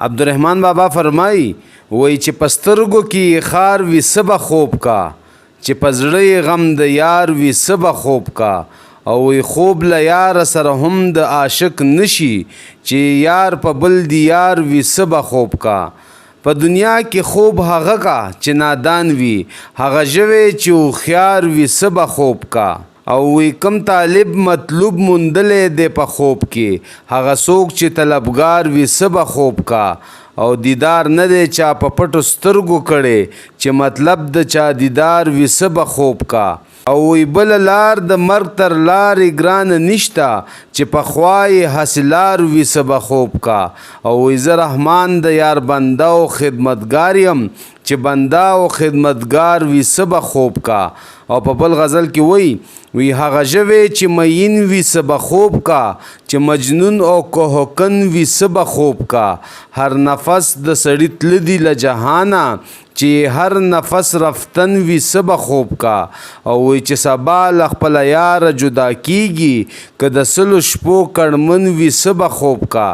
عبدالرحمن بابا فرمایي، وایي چې په سترګو کې یې خار وي څه به خوب کا، چې په زړه یې غم د یار وي څه به خوب کا. او وایي خوب له یاره سره هم د عاشق نشي، چې یار په بل دیار وي څه به خوب کا. په دنیا کې خوب هغه کا چې نادان وي، هغه ژوی چې هوښیار وي څه به خوب کا. او وی کوم طالب مطلوب موندلی دی په خوب کې، هغه څوک چې طلبګار وي څه به خوب کا. او دیدار نه دی چا په پټو سترګو کړی، چې مطلب د چا دیدار وي څه به خوب کا. او وی بله لار د مرګ تر لارې ګرانه نشته، چې په خوا یې هسې لار وي څه به خوب کا. او وی زه رحمان د یار بنده او خدمتګار یم، چې بنده او خدمتګار وي څه به خوب کا. او په بل غزل کې وایي، وی هغه ژوی چې میین وي څه به خوب کا، چې مجنون او کوهکن وي څه به خوب کا. هر نفس د سړي تله دي له جهانه، چې هر نفس رفتن وي څه به خوب کا. او وایي چې سبا له خپله یاره جدا کیږي، که د 100 شپو کړمن وي څه به خوب کا.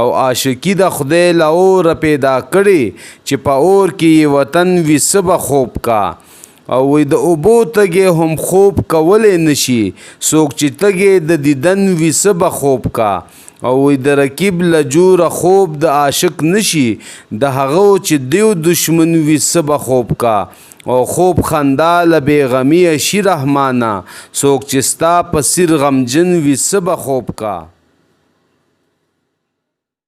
او عاشقي د خدای له اوره پیدا کړې، چې په اور کې یې وطن وي څه به خوب کا. او وایي د اوبو تږی هم خوب کولی نشي، څوک چې تږی د دیدن وي څه به خوب کا. او وایي د رقیب له جوره خوب د عاشق نشي، د هغو چې دیو دشمن وي څه به خوب کا. او خوب خندا له بېغمیه شي رحمانه، څوک چې ستا په سیر غمجن وي څه به خوب کا.